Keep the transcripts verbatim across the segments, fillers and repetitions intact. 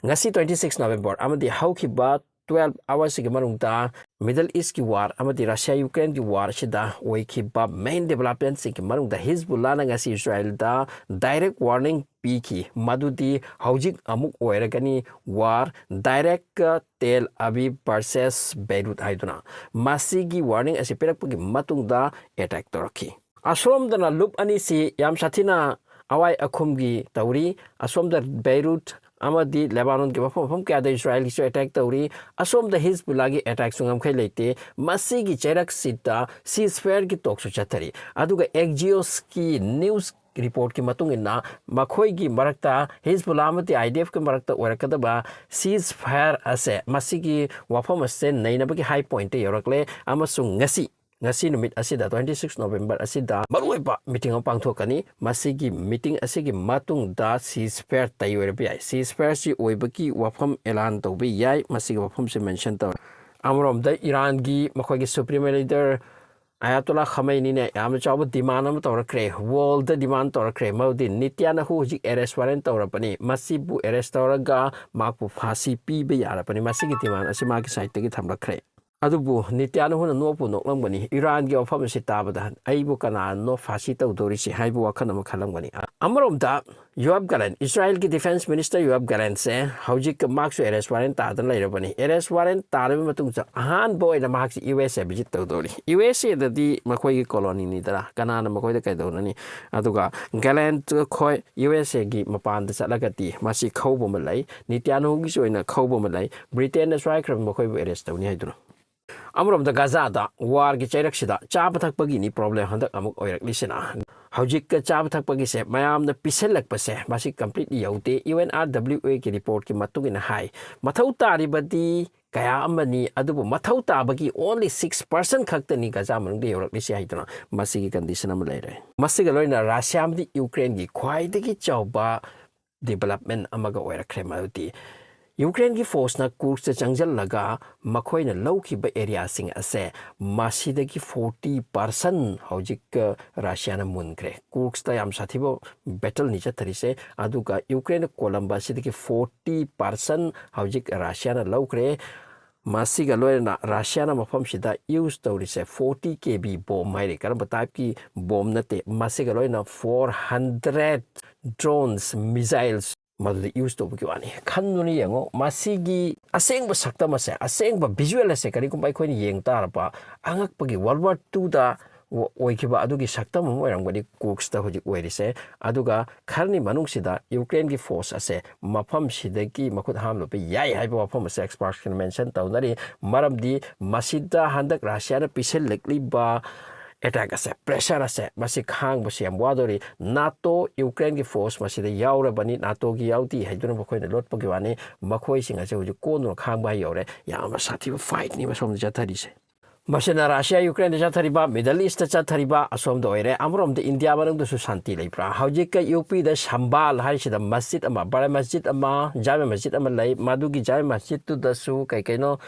ꯉꯁꯤ twenty six November ꯑꯃꯗꯤ ꯍꯧꯈꯤꯕ twelve hours ꯁꯤꯒꯤ ꯃꯅꯨꯡꯗ Middle East ꯀꯤ war ꯑꯃꯗꯤ Russia Ukraine ꯒꯤ war ꯑꯁꯤꯗ ꯑꯣꯏꯈꯤꯕ main development ꯁꯤꯡꯒꯤ ꯃꯅꯨꯡꯗ ꯍꯤꯖꯕꯨꯜꯂꯥꯅ ꯉꯁꯤ ꯏꯁꯔꯥꯌꯦꯜꯗ direct warning ꯄꯤꯈꯤ, ꯃꯗꯨꯗꯤ ꯍꯧꯖꯤꯛ ꯑꯃꯨꯛ ꯑꯣꯏꯔꯒꯅꯤ war, direct Tel Aviv versus Beirut ꯍꯥꯏꯗꯨꯅ꯫ ꯃꯁꯤꯒꯤ warning ꯑꯁꯤ ꯄꯤꯔꯛꯄꯒꯤ ꯃꯇꯨꯡꯗ attack ꯇꯧꯔꯛꯈꯤ꯫ ꯑꯁꯣꯝꯗꯅ ꯂꯨꯞ ꯑꯅꯤꯁꯤ ꯌꯥꯝ ꯁꯥꯊꯤꯅ ꯑꯋꯥꯏ ꯑꯈꯨꯝꯒꯤ ꯇꯧꯔꯤ꯫ ꯑꯁꯣꯝꯗ Beirut ꯑꯃꯗꯤ ꯂꯦꯕꯥꯅꯣꯟꯒꯤ ꯃꯐꯝ ꯃꯐꯝ ꯀꯌꯥꯗ ꯏꯁꯔꯥꯌꯦꯜꯒꯤꯁꯨ attack ꯇꯧꯔꯤ꯫ ꯑꯁꯣꯝꯗ ꯍꯤꯖꯕꯨꯜꯂꯥꯒꯤ attack ꯁꯨ ꯉꯝꯈꯩ ꯂꯩꯇꯦ꯫ ꯃꯁꯤꯒꯤ ꯆꯩꯔꯛꯁꯤꯗ ceasefire ꯒꯤ talk ꯁꯨ ꯆꯠꯊꯔꯤ꯫ ꯑꯗꯨꯒ Axios ꯀꯤ news report ꯀꯤ ꯃꯇꯨꯡ ꯏꯟꯅ ꯃꯈꯣꯏꯒꯤ ꯃꯔꯛꯇ, ꯍꯤꯖꯕꯨꯜꯂꯥ ꯑꯃꯗꯤ I D F ꯀꯤ ꯃꯔꯛꯇ ꯑꯣꯏꯔꯛꯀꯗꯕ ceasefire ꯑꯁꯦ, ꯃꯁꯤꯒꯤ ꯋꯥꯐꯝ ꯑꯁꯦ ꯅꯩꯅꯕꯒꯤ high point ꯇ ꯌꯧꯔꯛꯂꯦ꯫ ꯑꯃꯁꯨꯡ ꯉꯁꯤ, ꯉꯁꯤ ꯅꯨꯃꯤꯠ ꯑꯁꯤꯗ, twenty six November ꯑꯁꯤꯗ ꯃꯔꯨꯑꯣꯏꯕ meeting ꯑꯃ ꯄꯥꯡꯊꯣꯛꯀꯅꯤ꯫ ꯃꯁꯤꯒꯤ meeting ꯑꯁꯤꯒꯤ ꯃꯇꯨꯡꯗ ceasefire ꯇꯩ ꯑꯣꯏꯔꯕ ꯌꯥꯏ꯫ Ceasefire ꯁꯤ ꯑꯣꯏꯕꯒꯤ ꯋꯥꯐꯝ ꯑꯦꯂꯥꯟ ꯇꯧꯕ ꯌꯥꯏ꯫ ꯃꯁꯤꯒꯤ ꯋꯥꯐꯝꯁꯤ mention ꯇꯧꯔꯦ꯫ ꯑꯃꯔꯣꯝꯗ ꯏꯔꯥꯟꯒꯤ ꯃꯈꯣꯏꯒꯤ supreme leader ꯑꯌꯥꯇꯣꯂꯥ ꯈꯃꯩꯅꯤꯅ ꯌꯥꯝꯅ ꯆꯥꯎꯕ demand ꯑꯃ ꯇꯧꯔꯛꯈ꯭ꯔꯦ꯫ World ꯗ demand ꯇꯧꯔꯛꯈ꯭ꯔꯦ꯫ ꯃꯗꯨꯗꯤ ꯅꯤꯇ꯭ꯌꯥꯅꯍꯨ ꯍꯧꯖꯤꯛ arrest warrant ꯇꯧꯔꯕꯅꯤ꯫ ꯃꯁꯤꯕꯨ arrest ꯇꯧꯔꯒ ꯃꯍꯥꯛꯄꯨ ꯐꯥꯁꯤ ꯄꯤꯕ ꯌꯥꯔꯕꯅꯤ꯫ ꯃꯁꯤꯒꯤ demand ꯑꯁꯤ ꯃꯥꯒꯤ side ꯇꯒꯤ ꯊꯝꯂꯛꯈ꯭ꯔꯦ꯫ ꯑꯗꯨꯕꯨ ꯅꯤꯇ꯭ꯌꯥꯅꯍꯨꯅ ꯅꯣꯛꯄꯨ ꯅꯣꯛꯂꯝꯒꯅꯤ, ꯏꯔꯥꯟꯒꯤ ꯋꯥꯐꯝ ꯑꯁꯤ ꯇꯥꯕꯗ ꯑꯩꯕꯨ ꯀꯅꯥꯅꯣ ꯐꯥꯁꯤ ꯇꯧꯗꯧꯔꯤꯁꯤ ꯍꯥꯏꯕ ꯋꯥꯈꯜ ꯑꯃ ꯈꯜꯂꯝꯒꯅꯤ꯫ ꯑꯃꯔꯣꯝꯗ ꯌꯣꯑꯥꯕ ꯒꯥꯂꯦꯟ, ꯏꯁꯔꯥꯌꯦꯜꯒꯤ defence minister ꯌꯣꯑꯥꯕ ꯒꯥꯂꯦꯟꯁꯦ ꯍꯧꯖꯤꯛ ꯃꯍꯥꯛꯁꯨ arrest warrant ꯇꯥꯗꯅ ꯂꯩꯔꯕꯅꯤ꯫ Arrest warrant ꯇꯥꯔꯕ ꯃꯇꯨꯡꯗ ꯑꯍꯥꯟꯕ ꯑꯣꯏꯅ ꯃꯍꯥꯛꯁꯤ U S A visit ꯇꯧꯗꯧꯔꯤ꯫ U S A ꯗꯗꯤ ꯃꯈꯣꯏꯒꯤ colony ꯅꯤꯗꯅ, ꯀꯅꯥꯅ ꯃꯈꯣꯏꯗ ꯀꯩꯗꯧꯅꯅꯤ? ꯑꯗꯨꯒ ꯒꯥꯂꯦꯟ ꯈꯣꯏ U S A ꯒꯤ ꯃꯄꯥꯟꯗ ꯆꯠꯂꯒꯗꯤ ꯃꯁꯤ ꯈꯧꯕ ꯑꯃ ꯂꯩ, ꯅꯤꯇ꯭ꯌꯥꯅꯍꯨꯒꯤꯁꯨ ꯑꯣꯏꯅ ꯈꯧꯕ ꯑꯃ ꯂꯩ, ꯕ꯭ꯔꯤꯇꯦꯟꯅꯁꯨ ꯍꯥꯏꯈ꯭ꯔꯕꯅꯤ ꯃꯈꯣꯏꯕꯨ arrest ꯇꯧꯅꯤ ꯍꯥꯏꯗꯨꯅ꯫ ꯑꯃꯔꯣꯝꯗ ꯒꯥꯖꯥꯗ war ꯒꯤ ꯆꯩꯔꯛꯁꯤꯗ ꯆꯥꯕ ꯊꯛꯄꯒꯤꯅꯤ problem ꯍꯟꯗꯛ ꯑꯃꯨꯛ ꯑꯣꯏꯔꯛꯂꯤꯁꯤꯅ꯫ ꯍꯧꯖꯤꯛ ꯆꯥꯕ ꯊꯛꯄꯒꯤꯁꯦ ꯃꯌꯥꯝꯅ ꯄꯤꯁꯜꯂꯛꯄꯁꯦ ꯃꯁꯤ completely ꯌꯧꯗꯦ꯫ U N R W A ꯒꯤ report ꯀꯤ ꯃꯇꯨꯡ ꯏꯟꯅ ꯍꯥꯏ, ꯃꯊꯧ ꯇꯥꯔꯤꯕꯗꯤ ꯀꯌꯥ ꯑꯃꯅꯤ, ꯑꯗꯨꯕꯨ ꯃꯊꯧ ꯇꯥꯕꯒꯤ only six percent ꯈꯛꯇꯅꯤ ꯒꯥꯖꯥ ꯃꯅꯨꯡꯗ ꯌꯧꯔꯛꯂꯤꯁꯤ ꯍꯥꯏꯗꯨꯅ ꯃꯁꯤꯒꯤ condition ꯑꯃ ꯂꯩꯔꯦ꯫ ꯃꯁꯤꯒ ꯂꯣꯏꯅꯅ ꯔꯁꯤꯌꯥ ꯑꯃꯗꯤ ꯌꯨꯀ꯭ꯔꯦꯟꯒꯤ ꯈ꯭ꯋꯥꯏꯗꯒꯤ ꯆꯥꯎꯕ development ꯑꯃꯒ ꯑꯣꯏꯔꯛꯈ꯭ꯔꯦ꯫ ꯃꯗꯨꯗꯤ ꯌꯨꯀ꯭ꯔꯦꯟꯒꯤ ꯐꯣꯔꯁꯅ ꯀꯨꯔꯁꯇ ꯆꯪꯁꯤꯜꯂꯒ ꯃꯈꯣꯏꯅ ꯂꯧꯈꯤꯕ ꯑꯦꯔꯤꯌꯥꯁꯤꯡ ꯑꯁꯦ ꯃꯁꯤꯗꯒꯤ ꯐꯣꯔꯇꯤ ꯄꯥꯔꯁꯦꯟ ꯍꯧꯖꯤꯛ ꯔꯁꯤꯌꯥꯅ ꯃꯨꯟꯈ꯭ꯔꯦ꯫ ꯀꯨꯔꯁꯇ ꯌꯥꯝ ꯁꯥꯊꯤꯕ ꯕꯦꯇꯜꯅꯤ ꯆꯠꯊꯔꯤꯁꯦ꯫ ꯑꯗꯨꯒ ꯌꯨꯀ꯭ꯔꯦꯟꯅ ꯀꯣꯜꯂꯝꯕ ꯑꯁꯤꯗꯒꯤ ꯐꯣꯔꯇꯤ ꯄꯥꯔꯁꯦꯟ ꯍꯧꯖꯤꯛ ꯔꯁꯤꯌꯥꯅ ꯂꯧꯈ꯭ꯔꯦ꯫ ꯃꯁꯤꯒ ꯂꯣꯏꯅꯅ ꯔꯁꯤꯌꯥꯅ ꯃꯐꯝꯁꯤꯗ ꯌꯨꯁ ꯇꯧꯔꯤꯁꯦ ꯐꯣꯔꯇꯤ ꯀꯦ ꯕꯤ ꯕꯣꯝ ꯍꯥꯏꯔꯤ꯫ ꯀꯔꯝꯕ ꯇꯥꯏꯞꯀꯤ ꯕꯣꯝ ꯅꯠꯇꯦ, ꯃꯁꯤꯒ ꯂꯣꯏꯅ ꯐꯣꯔ ꯍꯟꯗ꯭ꯔꯦꯠ ꯗ꯭ꯔꯣꯟꯁ, ꯃꯤꯖꯥꯏꯜꯁ ꯃꯗꯨꯗ ꯌꯨꯁ ꯇꯧꯕꯒꯤ ꯋꯥꯅꯤ꯫ ꯈꯟꯗꯨꯅ ꯌꯦꯡꯉꯣ, ꯃꯁꯤꯒꯤ ꯑꯁꯦꯡꯕ ꯁꯛꯇꯝ ꯑꯁꯦ, ꯑꯁꯦꯡꯕ ꯚꯤꯖꯨꯋꯦꯜ ꯑꯁꯦ ꯀꯔꯤꯒꯨꯝꯕ ꯑꯩꯈꯣꯏꯅ ꯌꯦꯡ ꯇꯥꯔꯕ, ꯑꯉꯛꯄꯒꯤ ꯋꯥꯔꯜ ꯋꯥꯔ ꯇꯨꯗ ꯑꯣꯏꯈꯤꯕ ꯑꯗꯨꯒꯤ ꯁꯛꯇꯝ ꯑꯃ ꯑꯣꯏꯔꯝꯒꯅꯤ ꯀꯨꯔꯁꯇ ꯍꯧꯖꯤꯛ ꯑꯣꯏꯔꯤꯁꯦ꯫ ꯑꯗꯨꯒ ꯈꯔꯅꯤ ꯃꯅꯨꯡꯁꯤꯗ ꯌꯨꯀ꯭ꯔꯦꯟꯒꯤ ꯐꯣꯔꯁ ꯑꯁꯦ ꯃꯐꯝꯁꯤꯗꯒꯤ ꯃꯈꯨꯠ ꯍꯥꯝꯂꯨꯕ ꯌꯥꯏ ꯍꯥꯏꯕ ꯋꯥꯐꯝ ꯑꯁꯦ ꯑꯦꯛꯁꯄꯥꯔꯠꯁꯤꯡꯅ ꯃꯦꯟꯁꯟ ꯇꯧꯅꯔꯤ꯫ ꯃꯔꯝꯗꯤ ꯃꯁꯤꯗ ꯍꯟꯗꯛ ꯔꯁꯤꯌꯥꯅ ꯄꯤꯁꯤꯜꯂꯛꯂꯤꯕ ꯑꯦꯇꯦꯛ ꯑꯁꯦ, ꯄ꯭ꯔꯦꯁꯔ ꯑꯁꯦ, ꯃꯁꯤ ꯈꯥꯡꯕꯁꯤ ꯌꯥꯝ ꯋꯥꯗꯣꯔꯤ꯫ ꯅꯥꯇꯣ ꯌꯨꯀ꯭ꯔꯦꯟꯒꯤ ꯐꯣꯔꯁ ꯃꯁꯤꯗ ꯌꯥꯎꯔꯕꯅꯤ, ꯅꯥꯇꯣꯒꯤ ꯌꯥꯎꯗꯦ ꯍꯥꯏꯗꯨꯅ ꯃꯈꯣꯏꯅ ꯂꯣꯠꯄꯒꯤ ꯋꯥꯅꯤ꯫ ꯃꯈꯣꯏꯁꯤꯡ ꯑꯁꯦ ꯍꯧꯖꯤꯛ ꯀꯣꯟꯗꯨꯅ ꯈꯥꯡꯕ ꯍꯥꯏ ꯌꯧꯔꯦ꯫ ꯌꯥꯝꯅ ꯁꯥꯊꯤꯕ ꯐꯥꯏꯠꯅꯤ ꯃꯁꯣꯝꯗ ꯆꯠꯊꯔꯤꯁꯦ꯫ ꯃꯁꯤꯅ ꯔꯁꯤꯌꯥ ꯌꯨꯀ꯭ꯔꯦꯟꯗ ꯆꯠꯊꯔꯤꯕ, ꯃꯤꯗꯜ ꯏꯁꯇ ꯆꯠꯊꯔꯤꯕ ꯑꯁꯣꯝꯗ ꯑꯣꯏꯔꯦ꯫ ꯑꯃꯔꯣꯝꯗ ꯏꯟꯗꯤꯌꯥ ꯃꯅꯨꯡꯗꯁꯨ ꯁꯥꯟꯇꯤ ꯂꯩꯕ꯭ꯔꯥ? ꯍꯧꯖꯤꯛꯀ ꯌꯨ ꯄꯤꯗ ꯁꯝꯕꯥꯜ ꯍꯥꯏꯁꯤꯗ ꯃꯁꯖꯤꯗ ꯑꯃ, ꯕꯔꯥ ꯃꯁꯖꯤꯗ ꯑꯃ, ꯖꯥꯃꯦ ꯃꯁꯖꯤꯗ ꯑꯃ ꯂꯩ꯫ ꯃꯗꯨꯒꯤ ꯖꯥꯃꯦ ꯃꯁꯖꯤꯗꯇꯨꯗꯁꯨ ꯀꯩ ꯀꯩꯅꯣ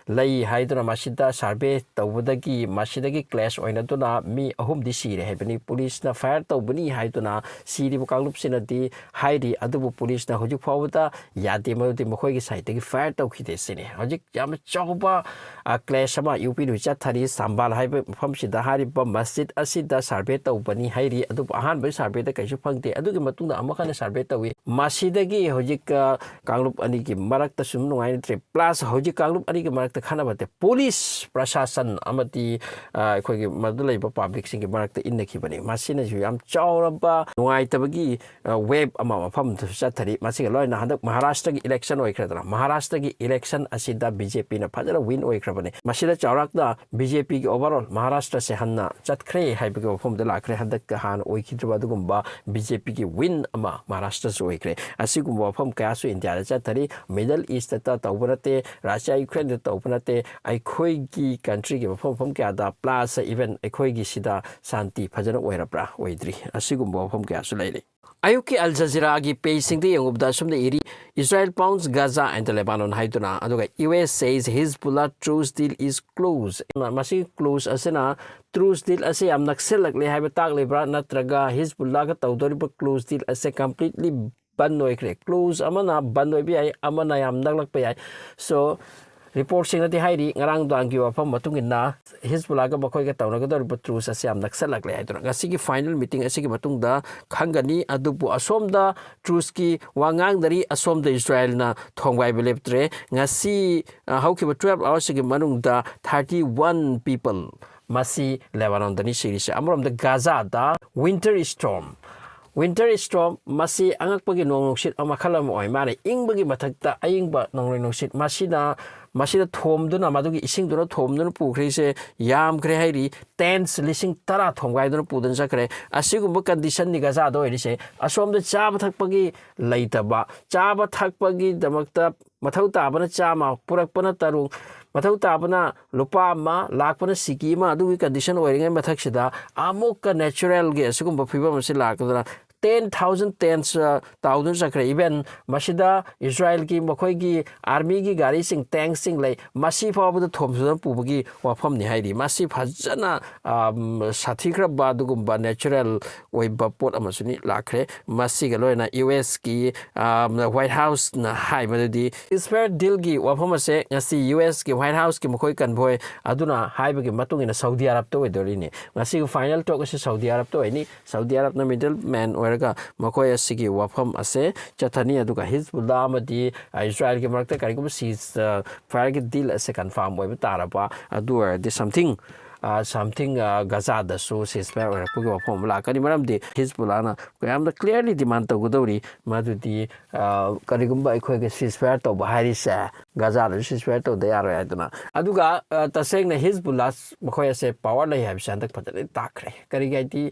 ꯂꯩ ꯍꯥꯏꯗꯨꯅ ꯃꯁꯤꯗ ꯁꯔꯚꯦ ꯇꯧꯕꯗꯒꯤ ꯃꯁꯤꯗꯒꯤ ꯀ꯭ꯂꯦꯁ ꯑꯣꯏꯅꯗꯨꯅ ꯃꯤ ꯑꯍꯨꯝꯗꯤ ꯁꯤꯔꯦ ꯍꯥꯏꯕꯅꯤ꯫ ꯄꯨꯂꯤꯁꯅ ꯐꯥꯌꯔ ꯇꯧꯕꯅꯤ ꯍꯥꯏꯗꯨꯅ ꯁꯤꯔꯤꯕ ꯀꯥꯡꯂꯨꯞꯁꯤꯅꯗꯤ ꯍꯥꯏꯔꯤ, ꯑꯗꯨꯕꯨ ꯄꯨꯂꯤꯁꯅ ꯍꯧꯖꯤꯛ ꯐꯥꯎꯕꯗ ꯌꯥꯗꯦ, ꯃꯗꯨꯗꯤ ꯃꯈꯣꯏꯒꯤ ꯁꯥꯏꯠꯇꯒꯤ ꯐꯥꯌꯔ ꯇꯧꯈꯤꯗꯦ ꯁꯤꯅꯤ꯫ ꯍꯧꯖꯤꯛ ꯌꯥꯝꯅ ꯆꯥꯎꯕ, ꯑ, ꯀ꯭ꯂꯦꯁ ꯑꯃ ꯌꯨ ꯄꯤꯗ ꯆꯠꯊꯔꯤ꯫ ꯁꯝꯕꯥꯜ ꯍꯥꯏꯕ ꯃꯐꯝꯁꯤꯗ ꯍꯥꯏꯔꯤꯕ ꯃꯁꯖꯤꯗ ꯑꯁꯤꯗ ꯁꯔꯚꯦ ꯇꯧꯕꯅꯤ ꯍꯥꯏꯔꯤ, ꯑꯗꯨꯕꯨ ꯑꯍꯥꯟꯕꯒꯤ ꯁꯔꯚꯦꯗ ꯀꯩꯁꯨ ꯐꯪꯗꯦ꯫ ꯑꯗꯨꯒꯤ ꯃꯇꯨꯡꯗ ꯑꯃꯨꯛ ꯍꯟꯅ ꯁꯔꯚꯦ ꯇꯧꯏ꯫ ꯃꯁꯤꯗꯒꯤ ꯍꯧꯖꯤꯛ, ꯑ, ꯀꯥꯡꯂꯨꯞ ꯑꯅꯤꯒꯤ ꯃꯔꯛꯇꯁꯨ ꯅꯨꯡꯉꯥꯏꯅꯗ꯭ꯔꯦ꯫ ꯄ꯭ꯂꯁ ꯍꯧꯖꯤꯛ ꯀꯥꯡꯂꯨꯞ ꯑꯅꯤꯒꯤ ꯃꯔꯛꯇ ꯈꯟꯅꯕ ꯅꯠꯇꯦ, ꯄꯨꯂꯤꯁ ꯄ꯭ꯔꯁꯥꯁꯟ ꯑꯃꯗꯤ, ꯑ, ꯑꯩꯈꯣꯏꯒꯤ ꯃꯗꯨ ꯂꯩꯕ ꯄꯥꯕ꯭ꯂꯤꯛꯁꯤꯡꯒꯤ ꯃꯔꯛꯇ ꯏꯟꯅꯈꯤꯕꯅꯤ꯫ ꯃꯁꯤꯅꯁꯨ ꯌꯥꯝ ꯆꯥꯎꯔꯕ ꯅꯨꯡꯉꯥꯏꯇꯕꯒꯤ, ꯑ, ꯋꯦꯕ ꯑꯃ ꯃꯐꯝꯗꯨꯁꯨ ꯆꯠꯊꯔꯤ꯫ ꯃꯁꯤꯒ ꯂꯣꯏꯅꯅ ꯍꯟꯗꯛ ꯃꯍꯥꯔꯥꯁꯇ꯭ꯔꯒꯤ ꯏꯂꯦꯛꯁꯟ ꯑꯣꯏꯈ꯭ꯔꯗꯅ, ꯃꯍꯥꯔꯥꯁꯇ꯭ꯔꯒꯤ ꯏꯂꯦꯛꯁꯟ ꯑꯁꯤꯗ ꯕꯤ ꯖꯦ ꯄꯤꯅ ꯐꯖꯅ ꯋꯤꯟ ꯑꯣꯏꯈ꯭ꯔꯕꯅꯤ꯫ ꯃꯁꯤꯗ ꯆꯥꯎꯔꯥꯛꯅ ꯕꯤ ꯖꯦ ꯄꯤꯒꯤ ꯑꯣꯚꯔꯑꯣꯜ ꯃꯍꯥꯔꯥꯁꯇ꯭ꯔꯁꯦ ꯍꯟꯅ ꯆꯠꯈ꯭ꯔꯦ ꯍꯥꯏꯕꯒꯤ ꯋꯥꯐꯝꯗ ꯂꯥꯛꯈ꯭ꯔꯦ꯫ ꯍꯟꯗꯛꯀ ꯍꯥꯟꯅ ꯑꯣꯏꯈꯤꯗ꯭ꯔꯤꯕ ꯑꯗꯨꯒꯨꯝꯕ ꯕꯤ ꯖꯦ ꯄꯤꯒꯤ ꯋꯤꯟ ꯑꯃ ꯃꯍꯥꯔꯥꯁꯇ꯭ꯔꯁꯨ ꯑꯣꯏꯈ꯭ꯔꯦ꯫ ꯑꯁꯤꯒꯨꯝꯕ ꯋꯥꯐꯝ ꯀꯌꯥꯁꯨ ꯏꯟꯗꯤꯌꯥꯗ ꯆꯠꯊꯔꯤ꯫ ꯃꯤꯗꯜ ꯏꯁꯇꯇ ꯇꯧꯕ ꯅꯠꯇꯦ, ꯔꯁꯤꯌꯥ ꯌꯨꯀ꯭ꯔꯦꯟꯗ ꯇꯧꯕ ꯅꯠꯇꯦ, ꯑꯩꯈꯣꯏꯒꯤ ꯀꯟꯇ꯭ꯔꯤꯒꯤ ꯃꯐꯝ ꯃꯐꯝ ꯀꯌꯥꯗ, ꯄ꯭ꯂꯁ ꯏꯚꯟ ꯑꯩꯈꯣꯏꯒꯤ ꯁꯤꯗ ꯁꯥꯟꯇꯤ ꯐꯖꯅ ꯑꯣꯏꯔꯕ꯭ꯔꯥ? ꯑꯣꯏꯗ꯭ꯔꯤ꯫ ꯑꯁꯤꯒꯨꯝꯕ ꯋꯥꯐꯝ ꯀꯌꯥꯁꯨ ꯂꯩꯔꯤ꯫ ꯑꯌꯨꯛꯀꯤ ꯑꯜ ꯖꯖꯤꯔꯥꯒꯤ ꯄꯦꯖꯁꯤꯡꯗ ꯌꯦꯡꯉꯨꯕꯗ ꯑꯁꯨꯝꯅ ꯏꯔꯤ, Israel pounds Gaza and Lebanon ꯍꯥꯏꯗꯨꯅ, ꯑꯗꯨꯒ U S says Hezbollah truce deal is close꯫ ꯃꯁꯤ close ꯑꯁꯤꯅ truce deal ꯑꯁꯤ ꯌꯥꯝ ꯅꯛꯁꯤꯜꯂꯛꯂꯦ ꯍꯥꯏꯕ ꯇꯥꯛꯂꯤꯕ꯭ꯔꯥ, ꯅꯠꯇ꯭ꯔꯒ ꯍꯤꯖꯕꯨꯜꯂꯥꯒ ꯇꯧꯗꯧꯔꯤꯕ close deal ꯑꯁꯦ completely ꯕꯟ ꯑꯣꯏꯈ꯭ꯔꯦ? Close ꯑꯃꯅ ꯕꯟ ꯑꯣꯏꯕ ꯌꯥꯏ, ꯑꯃꯅ ꯌꯥꯝ ꯅꯛꯂꯛꯄ ꯌꯥꯏ꯫ So, ꯔꯤꯄꯣꯔꯠꯁꯤꯡꯅꯗꯤ ꯍꯥꯏꯔꯤ, ꯉꯔꯥꯡ ꯅꯨꯡꯗꯥꯡꯒꯤ ꯋꯥꯐꯝ ꯃꯇꯨꯡ ꯏꯟꯅ ꯍꯤꯖꯕꯨꯜꯂꯥꯒ ꯃꯈꯣꯏꯒ ꯇꯧꯅꯒꯗꯧꯔꯤꯕ truce ꯑꯁꯤ ꯌꯥꯝ ꯅꯛꯁꯜꯂꯛꯂꯦ ꯍꯥꯏꯗꯨꯅ꯫ ꯉꯁꯤꯒꯤ final meeting ꯑꯁꯤꯒꯤ ꯃꯇꯨꯡꯗ ꯈꯪꯒꯅꯤ꯫ ꯑꯗꯨꯕꯨ ꯑꯁꯣꯝꯗ truceꯀꯤ ꯋꯥ ꯉꯥꯡꯅꯔꯤ, ꯑꯁꯣꯝꯗ ꯏꯁꯔꯥꯌꯦꯜꯅ ꯊꯣꯡꯒꯥꯏꯕ ꯂꯦꯞꯇ꯭ꯔꯦ꯫ ꯉꯁꯤ, ꯑ, ꯍꯧꯈꯤꯕ twelve hoursꯁꯤꯒꯤ ꯃꯅꯨꯡꯗ thirty one people ꯃꯁꯤ ꯂꯦꯕꯥꯅꯣꯟꯗꯅꯤ ꯁꯤꯔꯤꯁꯦ꯫ ꯑꯃꯔꯣꯝꯗ ꯒꯥꯖꯥꯗ winter storm, winter storm ꯃꯁꯤ ꯑꯉꯛꯄꯒꯤ ꯅꯣꯡ ꯅꯨꯡꯁꯤꯠ ꯃꯈꯜ ꯑꯃ ꯑꯣꯏ ꯃꯥꯜꯂꯦ꯫ ꯏꯪꯕꯒꯤ ꯃꯊꯛꯇ ꯑꯏꯪꯕ ꯅꯣꯡꯂꯩ ꯅꯨꯡꯁꯤꯠ ꯃꯁꯤꯅ, ꯃꯁꯤꯗ ꯊꯣꯝꯗꯨꯅ, ꯃꯗꯨꯒꯤ ꯏꯁꯤꯡꯗꯨꯅ ꯊꯣꯝꯗꯨꯅ ꯄꯨꯈ꯭ꯔꯤꯁꯦ ꯌꯥꯝꯈ꯭ꯔꯦ ꯍꯥꯏꯔꯤ꯫ Tents ꯂꯤꯁꯤꯡ ꯇꯔꯥ ꯊꯣꯝꯒꯥꯏꯗꯨꯅ ꯄꯨꯗꯨꯅ ꯆꯠꯈ꯭ꯔꯦ꯫ ꯑꯁꯤꯒꯨꯝꯕ conditionꯅꯤ ꯒꯥꯖꯥꯗ ꯑꯣꯏꯔꯤꯁꯦ꯫ ꯑꯁꯣꯝꯗ ꯆꯥꯕ ꯊꯛꯄꯒꯤ ꯂꯩꯇꯕ, ꯆꯥꯕ ꯊꯛꯄꯒꯤꯗꯃꯛꯇ ꯃꯊꯧ ꯇꯥꯕꯅ ꯆꯥꯝꯃ, ꯄꯨꯔꯛꯄꯅ ꯇꯔꯨꯛ, ꯃꯊꯧ ꯇꯥꯕꯅ ꯂꯨꯄꯥ ꯑꯃ, ꯂꯥꯛꯄꯅ ꯁꯤꯀꯤ ꯑꯃ, ꯑꯗꯨꯒꯤ condition ꯑꯣꯏꯔꯤꯉꯩ ꯃꯊꯛꯁꯤꯗ ꯑꯃꯨꯛꯀ natural ꯒꯤ ꯑꯁꯤꯒꯨꯝꯕ ꯐꯤꯕꯝ ꯑꯁꯤ ꯂꯥꯛꯀꯗ꯭ꯔꯥ? Ten thousand tents, ꯑ, ꯇꯥꯎꯗꯨꯅ ꯆꯠꯈ꯭ꯔꯦ꯫ Even ꯃꯁꯤꯗ ꯏꯁꯔꯥꯌꯦꯜꯒꯤ ꯃꯈꯣꯏꯒꯤ armyꯒꯤ ꯒꯥꯔꯤꯁꯤꯡ, tanksꯁꯤꯡ ꯂꯩ, ꯃꯁꯤ ꯐꯥꯎꯕꯗ ꯊꯣꯝꯗꯨꯅ ꯄꯨꯕꯒꯤ ꯋꯥꯐꯝꯅꯤ ꯍꯥꯏꯔꯤ꯫ ꯃꯁꯤ ꯐꯖꯅ, ꯑꯝ, ꯁꯥꯊꯤꯈ꯭ꯔꯕ ꯑꯗꯨꯒꯨꯝꯕ natural ꯑꯣꯏꯕ ꯄꯣꯠ ꯑꯃꯁꯨꯅꯤ ꯂꯥꯛꯈ꯭ꯔꯦ꯫ ꯃꯁꯤꯒ ꯂꯣꯏꯅꯅ U S ꯀꯤ, ꯑꯝ, White Houseꯅ ꯍꯥꯏꯕꯗꯗꯤ ceasefire dealꯒꯤ ꯋꯥꯐꯝ ꯑꯁꯦ ꯉꯁꯤ U S ꯀꯤ White Houseꯀꯤ ꯃꯈꯣꯏ convoy ꯑꯗꯨꯅ ꯍꯥꯏꯕꯒꯤ ꯃꯇꯨꯡ ꯏꯟꯅ ꯁꯥꯎꯗꯤ ꯑꯔꯕꯇ ꯑꯣꯏꯗꯣꯔꯤꯅꯤ꯫ ꯉꯁꯤꯒꯤ final talk ꯑꯁꯤ ꯁꯥꯎꯗꯤ ꯑꯔꯕꯇ ꯑꯣꯏꯅꯤ꯫ ꯁꯥꯎꯗꯤ ꯑꯔꯕꯅ middleman ꯑꯣꯏꯔꯒ ꯃꯈꯣꯏ ꯑꯁꯤꯒꯤ ꯋꯥꯐꯝ ꯑꯁꯦ ꯆꯠꯊꯅꯤ꯫ ꯑꯗꯨꯒ ꯍꯤꯖꯕꯨꯜꯂꯥ ꯑꯃꯗꯤ, ꯑ, ꯏꯁꯔꯥꯌꯦꯜꯒꯤ ꯃꯔꯛꯇ ꯀꯔꯤꯒꯨꯝꯕ cease, ꯑ, fireꯒꯤ deal ꯑꯁꯦ confirm ꯑꯣꯏꯕ ꯇꯥꯔꯕ, ꯑꯗꯨ ꯑꯣꯏꯔꯗꯤ something, ꯑ, something, ꯑ, ꯒꯥꯖꯥꯗꯁꯨ ceasefire ꯑꯣꯏꯔꯛꯄꯒꯤ ꯋꯥꯐꯝ ꯑꯃ ꯂꯥꯛꯀꯅꯤ꯫ ꯃꯔꯝꯗꯤ ꯍꯤꯖꯕꯨꯜꯂꯥꯅ ꯌꯥꯝꯅ clearly demand ꯇꯧꯒꯗꯧꯔꯤ, ꯃꯗꯨꯗꯤ, ꯑ, ꯀꯔꯤꯒꯨꯝꯕ ꯑꯩꯈꯣꯏꯒ ceasefire ꯇꯧꯕ ꯍꯥꯏꯔꯤꯁꯦ ꯒꯥꯖꯥꯗꯁꯨ ceasefire ꯇꯧꯗ ꯌꯥꯔꯣꯏ ꯍꯥꯏꯗꯅ꯫ ꯑꯗꯨꯒ, ꯑ, ꯇꯁꯦꯡꯅ ꯍꯤꯖꯕꯨꯜꯂꯥ ꯃꯈꯣꯏ ꯑꯁꯦ power ꯂꯩ ꯍꯥꯏꯕꯁꯦ ꯍꯟꯗꯛ ꯐꯖꯅ ꯇꯥꯛꯈ꯭ꯔꯦ꯫ ꯀꯔꯤꯒꯤ ꯍꯥꯏꯗꯤ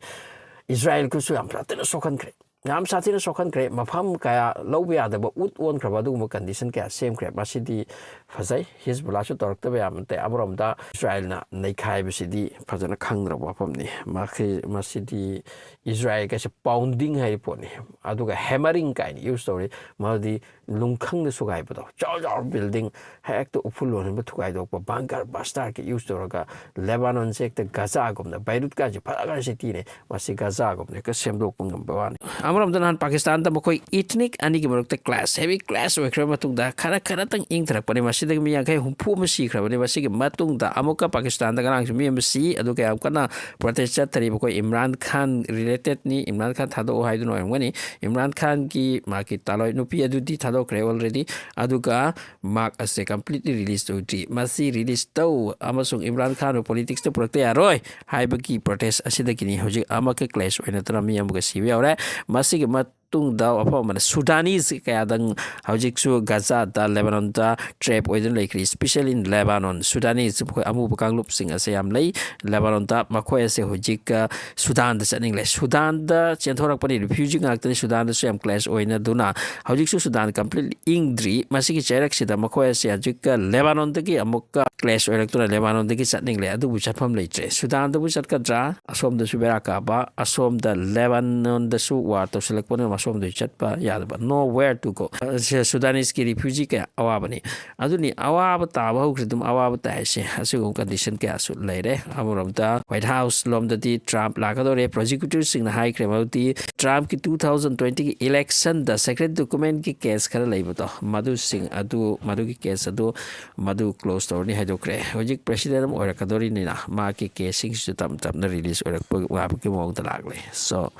ꯏꯁꯔꯥꯌꯦꯜ ꯈꯨꯠꯁꯨ ꯌꯥꯝ ꯐꯖꯅ ꯁꯣꯛꯍꯟꯈ꯭ꯔꯦ꯫ ꯌꯥꯝ ꯁꯥꯊꯤꯅ ꯁꯣꯛꯍꯟꯈ꯭ꯔꯦ꯫ ꯃꯐꯝ ꯀꯌꯥ ꯂꯧꯕ ꯌꯥꯗꯕ ꯎꯠ ꯑꯣꯟꯈ꯭ꯔꯕ ꯑꯗꯨꯒꯨꯝꯕ ꯀꯟꯗꯤꯁꯟ ꯀꯌꯥ ꯁꯦꯝꯈ꯭ꯔꯦ꯫ ꯃꯁꯤꯗꯤ ꯐꯖꯩ, ꯍꯤꯖꯕꯨꯜꯂꯥꯁꯨ ꯇꯧꯔꯛꯇꯕ ꯌꯥꯕ ꯅꯠꯇꯦ꯫ ꯑꯃꯔꯣꯝꯗ ꯏꯁꯔꯥꯏꯜꯅ ꯅꯩꯈꯥꯏꯕꯁꯤꯗꯤ ꯐꯖꯅ ꯈꯪꯗ꯭ꯔꯕ ꯋꯥꯐꯝꯅꯤ꯫ ꯃꯁꯤꯗꯤ ꯏꯁꯔꯥꯏꯜꯒꯁꯦ ꯄꯥꯎꯟꯗꯤꯡ ꯍꯥꯏꯔꯤ ꯄꯣꯠꯅꯤ, ꯑꯗꯨꯒ ꯍꯦꯃꯔꯤꯡ ꯀꯥꯏꯅ ꯌꯨꯁ ꯇꯧꯔꯤ꯫ ꯃꯗꯨꯗꯤ ꯂꯨꯡꯈꯪꯗ ꯁꯨꯒꯥꯏꯕꯗꯣ, ꯆꯥꯎ ꯆꯥꯎ ꯕꯤꯜꯗꯤꯡ ꯍꯦꯛꯇ ꯎꯐꯨꯜ ꯂꯣꯟꯍꯟꯕ, ꯊꯨꯒꯥꯏꯗꯣꯛꯄ, ꯕꯪꯀꯔ ꯕꯁꯇꯔꯒ ꯌꯨꯁ ꯇꯧꯔꯒ ꯂꯦꯕꯥꯅꯣꯟꯁꯦ ꯍꯦꯛꯇ ꯒꯖꯥꯒꯨꯝꯅ, ꯕꯩꯔꯨꯠꯀꯥꯁꯦ ꯐꯖꯈ꯭ꯔ ꯁꯤꯇꯤꯅꯦ, ꯃꯁꯤ ꯒꯖꯥꯒꯨꯝꯅ ꯍꯦꯛꯇ ꯁꯦꯝꯗꯣꯛꯄ ꯉꯝꯕ ꯋꯥꯅꯤ꯫ ꯑꯃꯔꯣꯝꯗ ꯅꯍꯥꯟ ꯄꯥꯀꯤꯁꯇꯥꯟꯗ ꯃꯈꯣꯏ ꯏꯊꯅꯤꯛ ꯑꯅꯤꯒꯤ ꯃꯔꯛꯇ ꯀ꯭ꯂꯥꯁ, ꯍꯦꯚꯤ ꯀ꯭ꯂꯥꯁ ꯑꯣꯏꯈ꯭ꯔꯕ ꯃꯇꯨꯡꯗ ꯈꯔ ꯈꯔꯇꯪ ꯏꯪꯊꯔꯛꯄꯅꯤ꯫ ꯃꯁꯤꯗꯒꯤ ꯃꯤ ꯌꯥꯡꯈꯩ ꯍꯨꯝꯐꯨ ꯑꯃ ꯁꯤꯈ꯭ꯔꯕꯅꯤ꯫ ꯃꯁꯤꯒꯤ ꯃꯇꯨꯡꯗ ꯑꯃꯨꯛꯀ ꯄꯥꯀꯤꯁꯇꯥꯟꯗ ꯉꯔꯥꯡꯁꯨ ꯃꯤ ꯑꯃ ꯁꯤ, ꯑꯗꯨꯒ ꯌꯥꯝ ꯀꯟꯅ ꯄ꯭ꯔꯣꯇꯦꯁ ꯆꯠꯊꯔꯤ꯫ ꯃꯈꯣꯏ ꯏꯝꯔꯥꯟ ꯈꯥꯟ ꯔꯤꯂꯦꯇꯦꯠꯅꯤ, ꯏꯝꯔꯥꯟ ꯈꯥꯟ ꯊꯥꯗꯣꯛꯑꯣ ꯍꯥꯏꯗꯨꯅ ꯑꯣꯏꯔꯝꯒꯅꯤ꯫ ꯏꯝꯔꯥꯟ ꯈꯥꯟꯒꯤ ꯃꯥꯒꯤ ꯇꯥꯂꯣꯏ ꯅꯨꯄꯤ ꯑꯗꯨꯗꯤ ꯊꯥꯗꯣꯛꯈ꯭ꯔꯦ ꯑꯣꯜꯔꯦꯗꯤ, ꯑꯗꯨꯒ ꯃꯍꯥꯛ ꯑꯁꯦ ꯀꯝꯄ꯭ꯂꯤꯠꯂꯤ ꯔꯤꯂꯤꯁ ꯇꯧꯗ꯭ꯔꯤ꯫ ꯃꯁꯤ ꯔꯤꯂꯤꯁ ꯇꯧ ꯑꯃꯁꯨꯡ ꯏꯝꯔꯥꯟ ꯈꯥꯟꯕꯨ ꯄꯣꯂꯤꯇꯤꯛꯁꯇ ꯄꯨꯔꯛꯇ ꯌꯥꯔꯣꯏ ꯍꯥꯏꯕꯒꯤ ꯄ꯭ꯔꯣꯇꯦꯁ ꯑꯁꯤꯗꯒꯤꯅꯤ ꯍꯧꯖꯤꯛ ꯑꯃꯛꯀ ꯀ꯭ꯂꯦꯁ ꯑꯣꯏꯅꯗꯨꯅ ꯃꯤ ꯑꯃꯒ ꯁꯤꯕ ꯌꯥꯎꯔꯦ꯫ ꯃꯁꯤꯒꯤ ꯃꯇꯨꯡꯗ ꯋꯥꯐꯝ ꯑꯃꯅ, ꯁꯨꯗꯥꯅꯤꯁ ꯀꯌꯥꯗꯪ ꯍꯧꯖꯤꯛꯁꯨ ꯒꯖꯥꯗ, ꯂꯦꯕꯥꯅꯣꯟꯗ ꯇ꯭ꯔꯦꯞ ꯑꯣꯏꯗꯨꯅ ꯂꯩꯈ꯭ꯔꯤ, especially in ꯂꯦꯕꯥꯅꯣꯟ꯫ ꯁꯨꯗꯥꯅꯤꯁ, ꯃꯈꯣꯏ ꯑꯃꯨꯕ ꯀꯥꯡꯂꯨꯞꯁꯤꯡ ꯑꯁꯦ ꯌꯥꯝ ꯂꯩ ꯂꯦꯕꯥꯅꯣꯟꯗ꯫ ꯃꯈꯣꯏ ꯑꯁꯦ ꯍꯧꯖꯤꯛ, ꯑ, ꯁꯨꯗꯥꯟꯗ ꯆꯠꯅꯤꯡꯂꯦ꯫ ꯁꯨꯗꯥꯟꯗ ꯆꯦꯟꯊꯣꯔꯛꯄꯅꯤ, ꯔꯤꯐ꯭ꯌꯨꯖꯤ ꯉꯥꯛꯇꯅꯤ꯫ ꯁꯨꯗꯥꯟꯗꯁꯨ ꯌꯥꯝ ꯀ꯭ꯂꯦꯁ ꯑꯣꯏꯅꯗꯨꯅ ꯍꯧꯖꯤꯛꯁꯨ ꯁꯨꯗꯥꯟ ꯀꯝꯄ꯭ꯂꯤꯠꯂꯤ ꯏꯪꯗ꯭ꯔꯤ꯫ ꯃꯁꯤꯒꯤ ꯆꯩꯔꯛꯁꯤꯗ ꯃꯈꯣꯏ ꯑꯁꯦ ꯍꯧꯖꯤꯛ ꯂꯦꯕꯥꯅꯣꯟꯗꯒꯤ ꯑꯃꯨꯛꯀ ꯀ꯭ꯂꯦꯁ ꯑꯣꯏꯔꯛꯇꯨꯅ ꯂꯦꯕꯥꯅꯣꯟꯗꯒꯤ ꯆꯠꯅꯤꯡꯂꯦ, ꯑꯗꯨꯕꯨ ꯆꯠꯐꯝ ꯂꯩꯇ꯭ꯔꯦ꯫ ꯁꯨꯗꯥꯟꯗꯕꯨ ꯆꯠꯀꯗ꯭ꯔꯥ? ꯑꯁꯣꯝꯗꯁꯨ ꯕꯦꯔꯥ ꯀꯥꯕ, ꯑꯁꯣꯝꯗ ꯂꯦꯕꯥꯅꯣꯟꯗꯁꯨ ꯋꯥꯔ ꯇꯧꯁꯤꯜꯂꯛꯄꯅꯤꯅ ꯑꯁꯣꯝꯗꯁꯨ ꯆꯠꯄ ꯌꯥꯗꯕ, nowhere to go꯫ ꯑ, ꯁꯦ ꯁꯨꯗꯥꯅꯤꯁꯀꯤ ꯔꯤꯐ꯭ꯌꯨꯖꯤ ꯀꯌꯥ ꯑꯋꯥꯕꯅꯤ꯫ ꯑꯗꯨꯅꯤ, ꯑꯋꯥꯕ ꯇꯥꯕ ꯍꯧꯈ꯭ꯔꯦ, ꯑꯗꯨꯝ ꯑꯋꯥꯕ ꯇꯥꯏ ꯍꯥꯏꯁꯦ꯫ ꯑꯁꯤꯒꯨꯝꯕ ꯀꯟꯗꯤꯁꯟ ꯀꯌꯥꯁꯨ ꯂꯩꯔꯦ꯫ ꯑꯃꯔꯣꯝꯗ ꯋꯥꯏꯠ ꯍꯥꯎꯁ ꯂꯣꯝꯗꯗꯤ ꯇ꯭ꯔꯝꯞ ꯂꯥꯛꯀꯗꯧꯔꯦ꯫ ꯄ꯭ꯔꯣꯁꯤꯀ꯭ꯌꯨꯇꯔꯁꯤꯡꯅ ꯍꯥꯏꯈ꯭ꯔꯦ ꯃꯗꯨꯗꯤ ꯇ꯭ꯔꯝꯞꯀꯤ two thousand twentyꯒꯤ ꯏꯂꯦꯛꯁꯟꯗ ꯁꯦꯀ꯭ꯔꯦꯠ ꯗꯣꯀꯨꯃꯦꯟꯒꯤ ꯀꯦꯁ ꯈꯔ ꯂꯩꯕꯗꯣ, ꯃꯗꯨꯁꯤꯡ ꯑꯗꯨ, ꯃꯗꯨꯒꯤ ꯀꯦꯁ ꯑꯗꯨ, ꯃꯗꯨ ꯀ꯭ꯂꯣꯁ ꯇꯧꯔꯅꯤ ꯍꯥꯏꯗꯣꯛꯈ꯭ꯔꯦ꯫ ꯍꯧꯖꯤꯛ ꯄ꯭ꯔꯦꯁꯤꯗꯦꯟ ꯑꯃ ꯑꯣꯏꯔꯛꯀꯗꯧꯔꯤꯅꯤꯅ ꯃꯥꯒꯤ ꯀꯦꯁꯁꯤꯡꯁꯤꯁꯨ ꯇꯞ ꯇꯞꯅ ꯔꯤꯂꯤꯁ ꯑꯣꯏꯔꯛꯄ ꯌꯥꯕꯒꯤ ꯃꯑꯣꯡꯗ ꯂꯥꯛꯂꯦ꯫ So,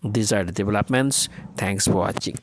these are the developments. Thanks for watching.